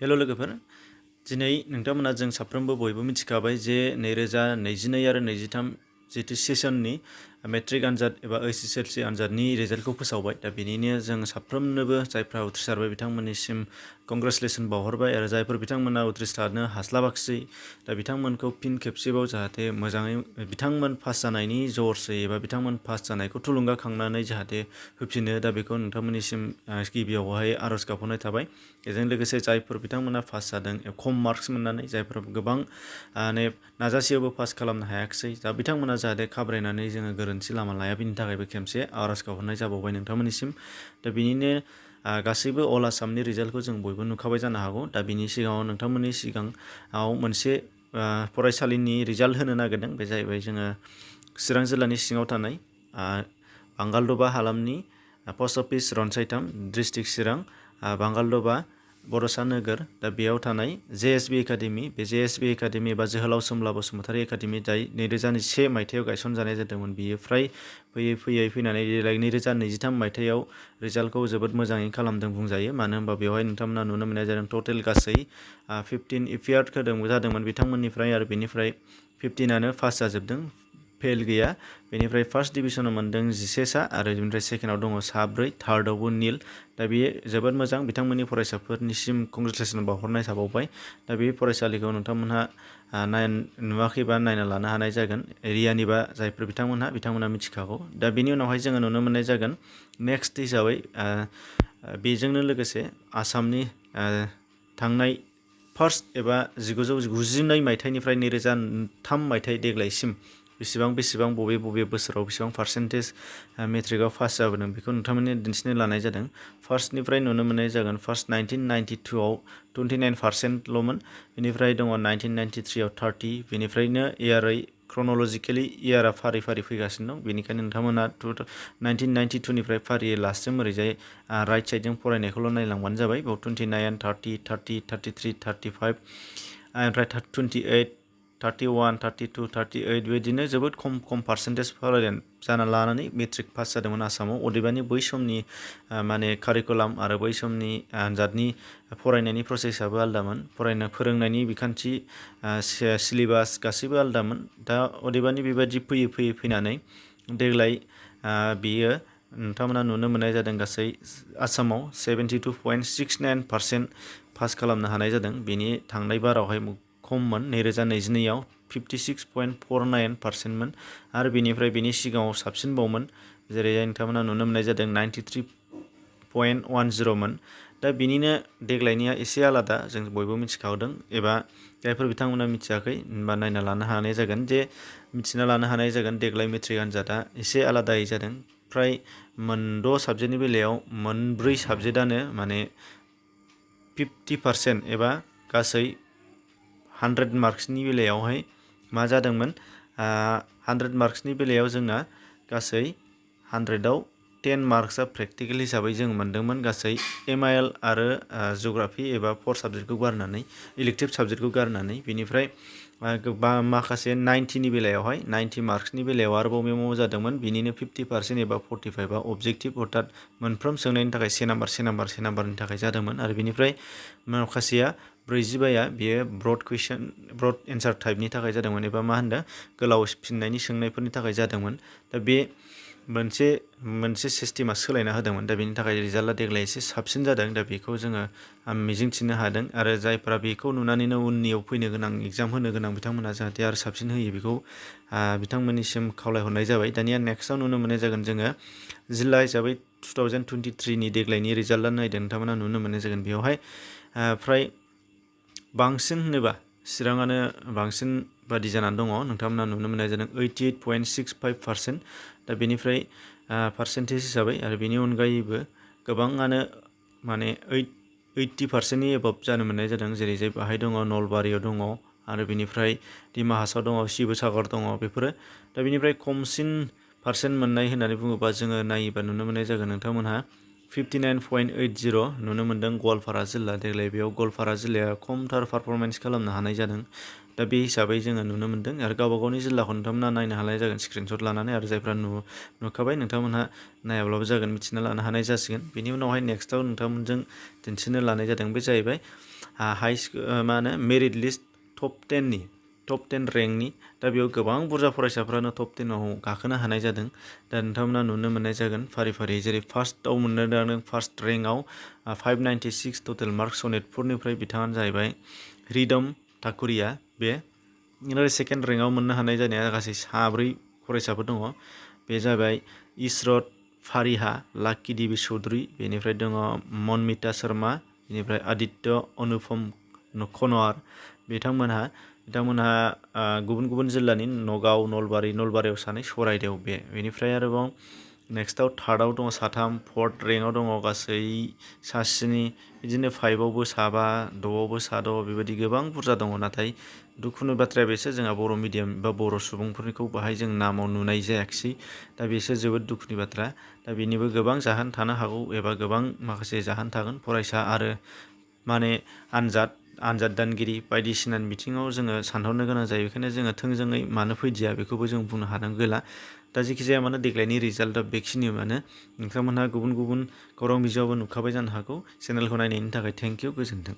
हेल' लोगोफोर दिनै नोंथांमोना जों साफ्रोमबो बयबो मिथिखाबाय जे 2022 आरो 23 जिथु सेसननि मेट्रिक आनजाद एबा HSLC आनजादनि रिजाल्टखौ फोसावबाय दा बेनिनो जों साफ्रोमनोबो जायफ्रा उथ्रिसारबाय बिथांमोननिसिम कंग्रेचुलेसन बावहरबाय आरो जायफोर बिथांमोना उथ्रिसारनो हास्लाबाखिसै दा बिथांमोनखौ फिन खेबसेबाव जाहाथे मोजाङै बिथांमोन पास जानायनि जरसै एबा बिथांमोन पास जानायखौ थुलुंगाखांनानै जाहाथे होफिनो दा बेखौ नोंथांमोननिसिम गिबियावहाय आर'ज गाबहरनाय थाबाय बेजों लोगोसे जायफोर बिथांमोना पास जादों खम मार्क्स मोननानै जायफोर गोबां नाजासेयावबो पास खालामनो हायाखिसै दा बिथांमोना जाहाथे खाब्रायनानै जोङो गोरोन्थि लामा लाया बिनि थाखायबो खेबसे आर'ज गाबहरनाय जाबावबाय नोंथांमोननिसिम दा बिनिनो गासैबो अल आसामनि रिजाल्टखौ जों बयबो नुखाबाय जानो हागौ दा बिनि सिगाङाव नोंथांमोननि सिगाङाव मोनसे फरायसालिनि रिजाल्ट होनो नागिरदों बे जाहैबाय जोङो चिरां जिल्लानि सिङाव थानाय बांगालदबा हालामनि पस्ट अफिस रनसायथाम डिस्ट्रिक्ट चिरां बांगालदबा बड'सा नोगोर दा बेयाव थानाय JSB एकाडेमि बे JSB एकाडेमि एबा जोहोलाव सोमब्ला बसुमतारी एकाडेमि जाय 2001 मायथाइयाव गायसनजानाय जादोंमोन बियो फ्राय फैयै फैनानै 2023 मायथाइयाव रिजाल्टखौ जोबोद मोजाङै खालामदों बुंजायो मानो होनबा बेवहाय नोंथांमोना नुनो मोननाय जादों टटेल गासै 15 एपियार्ड जादोंमोन बिथांमोननिफ्राय आरो बेनिफ्राय 15आनो पास जाजोबदों फेल गैया बेनिफ्राय फार्स्ट डिभिजनाव मोनदों 11 सा आरो बेनिफ्राय सेकेन्डआव दङ 7 थार्डआवबो निल दा बेयो जोबोद मोजां बिथांमोननि फरायसाफोरनिसिम कंग्रेचुलेसन बावहरनाय थाबावबाय दा बे फरायसालिखौ नोंथांमोनहा नुवाखैबा नायना लानो हानाय जागोन एरियानिबा जायफोर बिथांमोना मिथिखागौ दा बेनि उनावहाय जोङो नुनो मोननाय जागोन नेक्स्ट हिसाबै बेजोंनो लोगोसे आसामनि थांनाय फार्स्ट एबा 1992 मायथाइनिफ्राय 2003 मायथाइ देग्लायसिम बेसेबां बबे बोसोराव बेसेबां पार्सेन्टेज मेट्रिकआव पास जाबोदों बेखौ नोंथांमोननो दिन्थिनो लानाय जादों फार्स्टनिफ्राय नुनो मोननाय जागोन फार्स्ट 1992आव 29%ल'मोन बेनिफ्राय दङ 1993आव 30 बेनिफ्रायनो इयारै क्रन'लजिकेलि इयारा फारि फैगासिनो दं बेनिखायनो नोंथांमोना 1992निफ्राय फारियै लास्टजों ओरैजाय राइट साइडजों फरायनायखौल' नायलांबानो जाबाय बेयाव 29 30 30 33 35 ओमफ्राय 28 31 32 38 बेबायदिनो जोबोद खम पार्सेन्टेज फरायनाय जाना लानानै मेट्रिक पास जादोंमोन आसामाव अदेबानि बै समनि माने कारिकुलाम आरो बै समनि आनजादनि फरायनायनि प्रसेसआबो आलदामोन फोरोंनायनि बिखान्थि सिलेबास गासैबो आलदामोन दा अदेबानि बेबायदि फैनानै देग्लाय बियो नोंथांमोना नुनो मोननाय जादों गासै आसामाव 72.69% पास खालामनो हानाय जादों बेनि थांनाय बारावहाय खममोन 2022आव 56.49%मोन आरो बेनिफ्राय बेनि सिगाङाव साबसिनबावमोन जेरै नोंथांमोना नुनो मोननाय जादों 93.10मोन दा बिनिनो देग्लायनिया एसे आलादा जों बयबो मिथिखादों एबा जायफोर बिथांमोना मिथियाखै होनबा नायना लानो हानाय जागोन जे मिथिना लानो हानाय जागोन देग्लाय मेट्रिक आनजादा एसे आलादायै जादों फ्राय 6 साबजेक्टनि बेलायाव 4 साबजेक्टआनो माने 50% एबा गासै 100 मार्क्सनि बेलायावहाय मा जादोंमोन 100 मार्क्सनि बेलायाव जोंना गासै 100आव 10 मार्क्सआ प्रेक्टिकेल हिसाबै जों मोन्दोंमोन गासै MIL आरो जिअ'ग्राफि एबा 4 साबजेक्टखौ गारनानै इलेक्टिभ साबजेक्टखौ गारनानै बेनिफ्राय माखासे 90नि बेलायावहाय 90 मार्क्सनि बेलायाव आरोबाव मेमो जादोंमोन बिनिनो 50% एबा 45आ अबजेक्टिभ अर्थात मोनफ्रोम सोंनायनि थाखाय से नाम्बारनि थाखाय जादोंमोन आरो बेनिफ्राय माखासेया 45आ बेयो ब्रड एन्सार टाइपनि थाखाय जादोंमोन एबा मा होनदों गोलाव फिननायनि सोंनायफोरनि थाखाय जादोंमोन दा बे मोनसे सिस्टेमा सोलायना होदोंमोन दा बेनि थाखाय रिजाल्टआ देग्लाय एसे साबसिन जादों दा बेखौ जोङो मिजिंथिनो हादों आरो जायफोरा बेखौ नुनानैनो उननियाव फैनो गोनां एग्जाम होनो गोनां बिथांमोना जाहाथे आरो साबसिन होयो बेखौ बिथांमोननिसिम खावलायहरनाय जाबाय दानिया नेक्स्टआव नुनो मोननाय जागोन जोङो जिल्ला हिसाबै 2023नि देग्लायनि रिजाल्टआ नायदों नोंथांमोना नुनो मोननाय जागोन बेवहाय फ्राय बांसिन होनोबा चिराङानो बांसिन बादि जानानै दङ नोंथांमोना नुनो मोननाय जादों 88.65% दा बेनिफ्राय पार्सेन्टेज हिसाबै आरो बेनि अनगायैबो गोबाङानो माने 80%नि एबभ जानो मोननाय जादों जेरै जाय बाहाय दङ नलबारियाव दङ आरो बेनिफ्राय दिमा हासाव दङ शिबसागर दङ बेफोरो दा बेनिफ्राय खमसिन पार्सेन्ट मोननाय होननानै बुङोबा जोङो नायोबा नुनो मोननाय जागोन नोंथांमोनहा 59.80 नुनो मोनदों गवालपारा जिल्ला देग्लाय बेयाव गवालपारा जिल्लाया खमथार पारफरमेन्स खालामनो हानाय जादों दा बे हिसाबै जोङो नुनो मोनदों आरो गावबा गावनि जिल्लाखौ नोंथांमोना नायनो हानाय जागोन स्क्रिनशट लानानै आरो जायफ्रा नुखाबाय नोंथांमोनहा नायाब्लाबो जागोन मिथिना लानो हानाय जासिगोन बेनि उनावहाय नेक्स्टआव नोंथांमोनजों दिन्थिनो लानाय जादों बे जाहैबाय मा होनो मेरिट लिस्ट टप 10 रेंकनि दा बेयाव गोबां बुरजा फरायसाफ्रानो टप 10आव गाखोनो हानाय जादों। दा नोंथांमोना नुनो मोननाय जागोन फारि फारि जेरै फार्स्टआव मोननो हादों फार्स्ट रेंकआव 596 टटेल मार्क्स सनेटफोरनिफ्राय बिथाङानो जाहैबाय रिदम ठाकुरिया बे सेकेन्ड रेंकआव मोननो हानाय जानाया गासै 3 फरायसाफोर दङ। बे जाबाय इसरत फारिहा, लाक्की देबी चौधुरी, बेनिफ्राय दङ मनमिता शर्मा, बेनिफ्राय आदित्य अनुपम खनवार। बिथांमोनहा गुबुन गुबुन जिल्लानि नगाव, नलबारियाव 2, सराइदेव बेनिफ्राय आरोबाव नेक्स्टआव थार्डआव दङ 3, फर्थ रेंकआव दङ गासै 7, बिदिनो 5आवबो 7, 6आवबो 7, बेबायदि गोबां बुरजा दङ। नाथाय दुखुनि बाथ्राया बेसो जोंहा बर' मिडियाम बा बर' सुबुंफोरखौ बाहाय जों नामाव नुनाय जायाखिसै। दा बेसो जोबोद दुखुनि बाथ्रा। दा बेनिबो गोबां जाहोन थानो हागौ एबा गोबां माखासे जाहोन थागोन। फरायसा आरो माने आनजाद दानगिरि बायदिसिनानि बिथिङाव जोङो सानहरनो गोनां जायो। बेखायनो जोङो थोंजोङै मानो फैदिया बेखौबो जों बुंनो हानाय गैला। दा जेखि जाया मानो देग्लायनि रिजाल्टआ बेखिनियानो। नोंथांमोनहा गुबुन गुबुन खौरां बिजोङावबो नुखाबाय जानो हागौ। चेनेलखौ नायनायनि थाखाय थेंक इउ, गोजोन्थों।